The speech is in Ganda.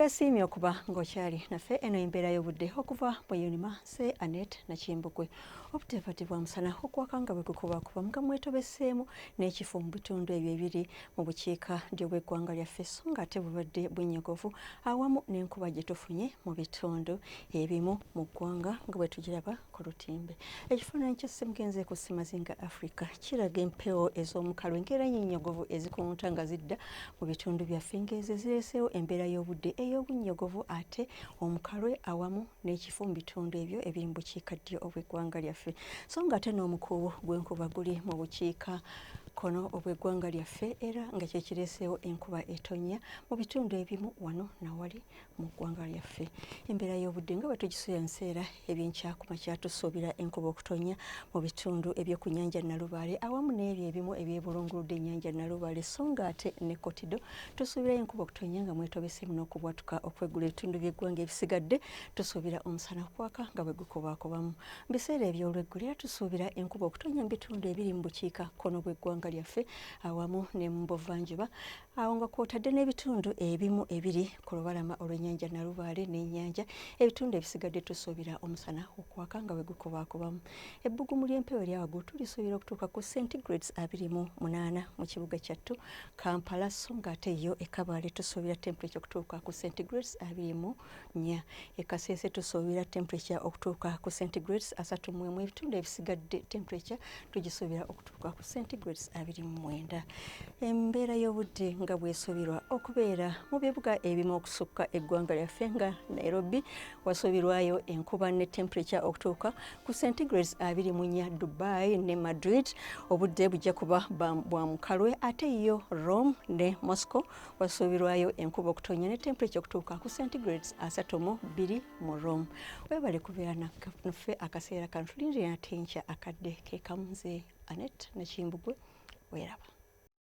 Twesiimye okuba ng'okyali naffe. Eno embeera y'obudde okuva mu UNMA se Anet Nakimbugwe. Obuteefati bwa musana okwaka nga bwe gukubakuba nga mwetobeseemu n'ekifo mu bitundu ebyo ebiri mu bukiika ddyo bw'eggwanga lyaffe, so ng'ate bulwadde bunnyogovu awamu n'enkuba gye tufunye mu bitundu ebimu mu ggwanga nga bwe tugiraba ku lutimbe. Ekifaananyi kya Ssemugenzi ku Ssemazinga Africa kiraga empewo ez'omukalu enkeera nyinnyogovu ezikunta nga zidda mu bitundu byaffe, ng'ezo zireeseewo embeera y'obudde ey'obunnyogovu ate omukalwe awamu n'ekifo mu bitundu ebyo ebiri mu bukiikaddyo obw'eggwanga lyaffe, so ng'ate n'omukuubo gw'enkuba guli mu bukiika kkono obw'eggwanga lyaffe, era nga kye kireeseewo enkuba etonnya mu bitundu ebimu wano nawali mu ggwanga lyaffe. Embeera y'obudde nga bwe tugisuubira mu biseera ebyenkya ku makya, tusuubira enkuba okutonnya mu bitundu eby'oku nnyanja Nalubaale awamu n'ebyo ebimu ebyebulunguludde ennyanja Nalubaale, so ng'ate ne Kotido tusuubirayo enkuba okutonnya nga mwetobeseemu n'okubwatuka okweggula. Ebitundu by'eggwanga ebisigadde tusuubira omusana okwaka nga bwe gukubaakubamu. Mu biseera eby'olweggulo era tusuubira enkuba okutonnya mu bitundu ebiri mu bukiika kkono bw'eggwanga lyaffe awamu ne mu buvanjuba, awo nga kwotadde n'ebitundu ebimu ebiri ku lubalama olw'ennyanja Nalubaale n'ennyanja. Ebitundu ebisigadde tusuubira omusana okwaka nga bwe gukubaakubamu. Ebbugumu ly'empewo erya waggulu tulisuubira okutuuka ku centigrades 28 mu kibuga kyattu Kampala, so ng'ate yo e Kabale tusuubira temperature okutuuka ku centigrades 24. E Kasese tusuubira temperature okutuuka ku centigrades 31. Ebitundu ebisigadde temperature tugisuubira okutuuka ku centigrades 29. Embeera y'obudde nga bw'esuubirwa okubeera mu bibuga ebimu okusukka eggwanga lyaffe, nga Nairobi wasuubirwayo enkuba ne temperature okutuuka ku centigrades 24. Dubai ne Madrid obudde bujja kuba bwa mukalwe, ate yo Rome ne Moscow wasuubirwayo enkuba okutonya ne temperature okutuuka ku centigrades 32 mu Rome. Webale kubeera naffe akaseera kano, tulindire ate nkya akadde ke kamu. Nze Anet Nakimbugwe, weeraba.